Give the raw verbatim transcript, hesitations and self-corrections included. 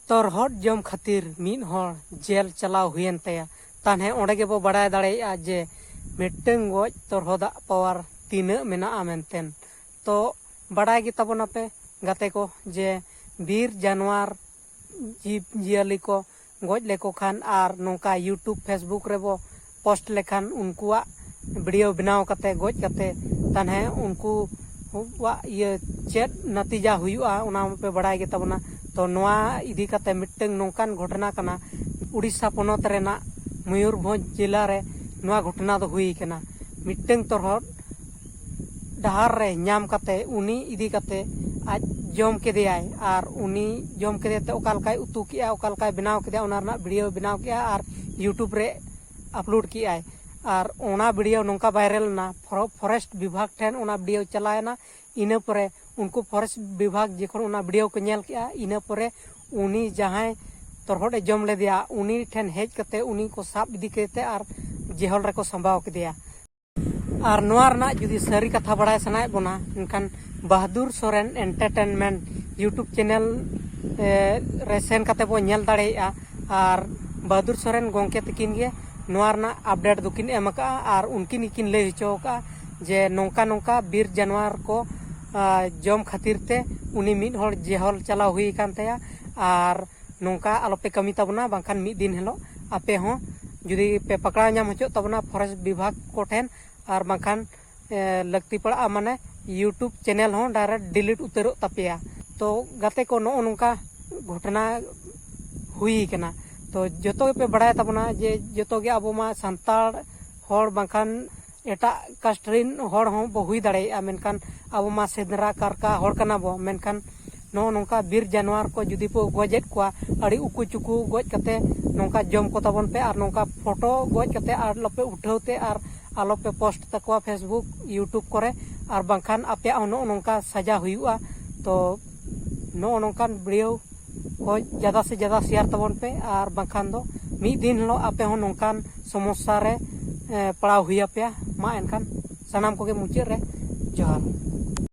ᱛᱚᱨᱦᱚᱫ ᱡᱚᱢ ᱠᱷᱟᱹᱛᱤᱨ ᱢᱤᱫ ᱦᱚᱲ ᱡᱮᱞ ᱪᱟᱞᱟᱣ ᱦᱩᱭᱮᱱ ᱛᱟᱭᱟ᱾ ᱛᱟᱦᱞᱮ ᱚᱸᱰᱮ ᱜᱮᱵᱚ ᱵᱟᱲᱟᱭ ᱫᱟᱲᱮᱭᱟᱜᱼᱟ ᱡᱮ ᱢᱤᱫᱴᱟᱝ ᱜᱚᱡ ᱛᱚᱨᱦᱚᱫᱟᱜ ᱯᱟᱣᱟᱨ ᱛᱤᱱᱟᱹᱜ ᱢᱮᱱᱟᱜᱼᱟ ᱢᱮᱱᱛᱮ᱾ ᱛᱚ ᱵᱟᱲᱟᱭ ᱜᱮ ᱛᱟᱵᱚᱱᱟᱯᱮ ᱜᱟᱛᱮ ᱠᱚ ᱡᱮ ᱵᱤᱨ ᱡᱟᱱᱣᱟᱨ, ᱡᱤᱵᱽ ᱡᱤᱭᱟᱹᱞᱤ ᱠᱚ ᱜᱚᱡ ᱞᱮᱠᱚ ᱠᱷᱟᱱ ᱟᱨ ᱱᱚᱝᱠᱟ YouTube, Facebook ᱨᱮᱵᱚ ᱯᱳᱥᱴ ᱞᱮᱠᱷᱟᱱ ᱩᱱᱠᱩᱣᱟᱜ ᱵᱷᱤᱰᱤᱭᱳ ᱵᱮᱱᱟᱣ ᱠᱟᱛᱮ, ᱜᱚᱡ ᱠᱟᱛᱮ, ᱛᱟᱦᱞᱮ ᱩᱱᱠᱩᱣᱟᱜ ᱤᱭᱟᱹ ᱪᱮᱫ ᱱᱟᱛᱤᱡᱟ ᱦᱩᱭᱩᱜᱼᱟ ᱚᱱᱟ ᱢᱟᱯᱮ ᱵᱟᱲᱟᱭ ᱜᱮ ᱛᱟᱵᱚᱱᱟ᱾ ᱛᱚ ᱱᱚᱣᱟ ᱤᱫᱤ ᱠᱟᱛᱮ ᱢᱤᱫᱴᱟᱝ ᱱᱚᱝᱠᱟᱱ ᱜᱷᱚᱴᱚᱱᱟ ᱠᱟᱱᱟ, ᱩᱲᱤᱥᱥᱟ ᱯᱚᱱᱚᱛ ᱨᱮᱱᱟᱜ ᱢᱚᱭᱩᱨᱵᱷᱚᱸᱡᱽ ᱡᱮᱞᱟ ᱨᱮ ᱱᱚᱣᱟ ᱜᱷᱚᱴᱚᱱᱟ ᱫᱚ ᱦᱩᱭ ᱠᱟᱱᱟ᱾ ᱢᱤᱫᱴᱟᱝ ᱛᱚᱨᱦᱚᱫ ᱰᱟᱦᱟᱨ ᱨᱮ ᱧᱟᱢ ᱠᱟᱛᱮ ᱩᱱᱤ ᱤᱫᱤ ᱠᱟᱛᱮ ᱟᱡ ᱡᱚᱢ ᱠᱮᱫᱮᱭᱟᱭ, ᱟᱨ ᱩᱱᱤ ᱡᱚᱢ ᱠᱮᱫᱮ ᱛᱮ ᱚᱠᱟ ᱞᱮᱠᱟᱭ ᱩᱛᱩ ᱠᱮᱜᱼᱟ, ᱚᱠᱟ ᱞᱮᱠᱟᱭ ᱵᱮᱱᱟᱣ ᱠᱮᱫᱟ, ᱚᱱᱟ ᱨᱮᱱᱟᱜ ᱵᱷᱤᱰᱤᱭᱳ ᱵᱮᱱᱟᱣ ᱠᱮᱜᱼᱟ ᱟᱨ YouTube ᱨᱮ ᱟᱯᱞᱳᱰ ᱠᱮᱜᱼᱟᱭ᱾ ᱟᱨ ᱚᱱᱟ ᱵᱷᱤᱰᱤᱭᱳ ᱱᱚᱝᱠᱟ ᱵᱷᱟᱭᱨᱟᱞ ᱮᱱᱟ, ᱯᱷᱚᱨᱚ-, ᱯᱷᱚᱨᱮᱥᱴ ᱵᱤᱵᱷᱟᱜᱽ ᱴᱷᱮᱱ ᱚᱱᱟ ᱵᱷᱤᱰᱤᱭᱳ ᱪᱟᱞᱟᱣ ᱮᱱᱟ᱾ ᱤᱱᱟᱹ ᱯᱚᱨᱮ ᱩᱱᱠᱩ ᱯᱷᱚᱨᱮᱥᱴ ᱵᱤᱵᱷᱟᱜᱽ ᱡᱚᱠᱷᱚᱱ ᱚᱱᱟ ᱵᱷᱤᱰᱤᱭᱳ ᱠᱚ ᱧᱮᱞ ᱠᱮᱜᱼᱟ, ᱤᱱᱟᱹ ᱯᱚᱨᱮ ᱩᱱᱤ ᱡᱟᱦᱟᱸᱭ ᱛᱚᱨᱦᱚᱫ ᱮ ᱡᱚᱢ ᱞᱮᱫᱮᱭᱟ, ᱩᱱᱤ ᱴᱷᱮᱱ ᱦᱮᱡ ᱠᱟᱛᱮ ᱩᱱᱤ ᱠᱚ ᱥᱟᱵ ᱤᱫᱤ ᱠᱮᱫᱮ ᱛᱮ ᱟᱨ ᱡᱮᱦᱚᱞ ᱨᱮᱠᱚ ᱥᱟᱢᱵᱟᱣ ᱠᱮᱫᱮᱭᱟ᱾ ᱟᱨ ᱱᱚᱣᱟ ᱨᱮᱱᱟᱜ ᱡᱩᱫᱤ ᱥᱟᱹᱨᱤ ᱠᱟᱛᱷᱟ ᱵᱟᱲᱟᱭ ᱥᱟᱱᱟᱭᱮᱫ ᱵᱚᱱᱟ, ᱮᱱᱠᱷᱟᱱ ᱵᱟᱦᱟᱫᱩᱨ ᱥᱚᱨᱮᱱ ᱮᱱᱴᱟᱨᱴᱮᱱᱢᱮᱱᱴ YouTube ᱪᱮᱱᱮᱞ, ᱮ, ᱨᱮ ᱥᱮᱱ ᱠᱟᱛᱮ ᱵᱚᱱ ᱧᱮᱞ ᱫᱟᱲᱮᱭᱟᱜᱼᱟ᱾ ᱟᱨ ᱵᱟᱦᱟᱫᱩᱨ ᱥᱚᱨᱮᱱ ᱜᱚᱢᱠᱮ ᱛᱟᱹᱠᱤᱱ ᱜᱮ ᱱᱚᱣᱟ ᱨᱮᱱᱟᱜ ᱟᱯᱰᱮᱴ ᱫᱚᱠᱤᱱ ᱮᱢ ᱟᱠᱟᱫᱼᱟ ᱟᱨ ᱩᱱᱠᱤᱱ ᱜᱮᱠᱤᱱ ᱞᱟᱹᱭ ᱦᱚᱪᱚ ᱟᱠᱟᱫᱼᱟ ᱡᱮ ᱱᱚᱝᱠᱟ ᱱᱚᱝᱠᱟ ᱵᱤᱨ ᱡᱟᱱᱣᱟᱨ ᱠᱚ, ᱟ, ᱡᱚᱢ ᱠᱷᱟᱹᱛᱤᱨ ᱛᱮ ᱩᱱᱤ ᱢᱤᱫ ᱦᱚᱲ ᱡᱮᱦᱚᱞ ᱪᱟᱞᱟᱣ ᱦᱩᱭ ᱟᱠᱟᱱ ᱛᱟᱭᱟ᱾ ᱟᱨ ᱱᱚᱝᱠᱟ ᱟᱞᱚᱯᱮ ᱠᱟᱹᱢᱤ ᱛᱟᱵᱚᱱᱟ, ᱵᱟᱝᱠᱷᱟᱱ ᱢᱤᱫ ᱫᱤᱱ ᱦᱤᱞᱳᱜ ᱟᱯᱮ ᱦᱚᱸ ᱡᱩᱫᱤ ᱯᱮ ᱯᱟᱠᱲᱟᱣ ᱧᱟᱢ ᱦᱚᱪᱚᱜ ᱛᱟᱵᱚᱱᱟ ᱯᱷᱚᱨᱮᱥᱴ ᱵᱤᱵᱷᱟᱜᱽ ᱠᱚᱴᱷᱮᱱ, ᱟᱨ ᱵᱟᱝᱠᱷᱟᱱ, ᱮ, ᱞᱟᱹᱠᱛᱤ ᱯᱟᱲᱟᱜᱼᱟ, ᱢᱟᱱᱮ YouTube ᱪᱮᱱᱮᱞ ᱦᱚᱸ ᱰᱟᱭᱨᱮᱠᱴ ᱰᱤᱞᱤᱴ ᱩᱛᱟᱹᱨᱚᱜ ᱛᱟᱯᱮᱭᱟ᱾ ᱛᱚ ᱜᱟᱛᱮ ᱠᱚ, ᱱᱚᱜᱼᱚ ᱱᱚᱝᱠᱟ ᱜᱷᱚᱴᱚᱱᱟ ᱦᱩᱭ ᱠᱟᱱᱟ᱾ ᱛᱚ ᱡᱚᱛᱚ ᱜᱮᱯᱮ ᱵᱟᱲᱟᱭ ᱛᱟᱵᱚᱱᱟ ᱡᱮ ᱡᱚᱛᱚ ᱜᱮ ᱟᱵᱚ ᱢᱟ ᱥᱟᱱᱛᱟᱲ ᱦᱚᱲ ᱵᱟᱝᱠᱷᱟᱱ ᱮᱴᱟᱜ ᱠᱟᱥᱴ ᱨᱮᱱ ᱦᱚᱲ ᱦᱚᱸ ᱵᱚ ᱦᱩᱭ ᱫᱟᱲᱮᱭᱟᱜᱼᱟ, ᱢᱮᱱᱠᱷᱟᱱ ᱟᱵᱚ ᱢᱟ ᱥᱮᱸᱫᱽᱨᱟ ᱠᱟᱨᱠᱟ ᱦᱚᱲ ᱠᱟᱱᱟ ᱵᱚ᱾ ᱢᱮᱱᱠᱷᱟᱱ ᱱᱚᱜᱼᱚ ᱱᱚᱝᱠᱟ ᱵᱤᱨ ᱡᱟᱱᱣᱟᱨ ᱠᱚ ᱡᱩᱫᱤ ᱵᱚ ᱜᱚᱡᱮᱫ ᱠᱚᱣᱟ, ᱟᱹᱰᱤ ᱩᱠᱩ ᱪᱩᱠᱩ ᱜᱚᱡ ᱠᱟᱛᱮ ᱱᱚᱝᱠᱟ ᱡᱚᱢ ᱠᱚ ᱛᱟᱵᱚᱱ ᱯᱮ, ᱟᱨ ᱱᱚᱝᱠᱟ ᱯᱷᱳᱴᱳ ᱜᱚᱡ ᱠᱟᱛᱮ ᱟᱞᱚᱯᱮ ᱩᱴᱷᱟᱹᱣ ᱛᱮ ᱟᱨ ᱟᱞᱚᱯᱮ ᱯᱳᱥᱴ ᱛᱟᱠᱚᱣᱟ Facebook, YouTube ᱠᱚᱨᱮ, ᱟᱨ ᱵᱟᱝᱠᱷᱟᱱ ᱟᱯᱮᱭᱟᱜ ᱦᱚᱸ ᱱᱚᱜᱼᱚ ᱱᱚᱝᱠᱟ ᱥᱟᱡᱟ ᱦᱩᱭᱩᱜᱼᱟ᱾ ᱛᱚ ᱱᱚᱜᱼᱚ ᱱᱚᱝᱠᱟᱱ ᱵᱷᱤᱰᱤᱭᱳ ᱠᱚ ᱡᱟᱫᱟ ᱥᱮ ᱡᱟᱫᱟ ᱥᱮᱭᱟᱨ ᱛᱟᱵᱚᱱ ᱯᱮ, ᱟᱨ ᱵᱟᱝᱠᱷᱟᱱ ᱫᱚ ᱢᱤᱫ ᱫᱤᱱ ᱦᱤᱞᱳᱜ ᱟᱯᱮ ᱦᱚᱸ ᱱᱚᱝᱠᱟᱱ ᱥᱚᱢᱚᱥᱥᱟ ᱨᱮ, ᱮ, ᱯᱟᱲᱟᱣ ᱦᱩᱭ ᱟᱯᱮᱭᱟ᱾ ᱢᱟ ᱮᱱᱠᱷᱟᱱ ᱥᱟᱱᱟᱢ ᱠᱚᱜᱮ ᱢᱩᱪᱟᱹᱫ ᱨᱮ ᱡᱚᱦᱟᱨ᱾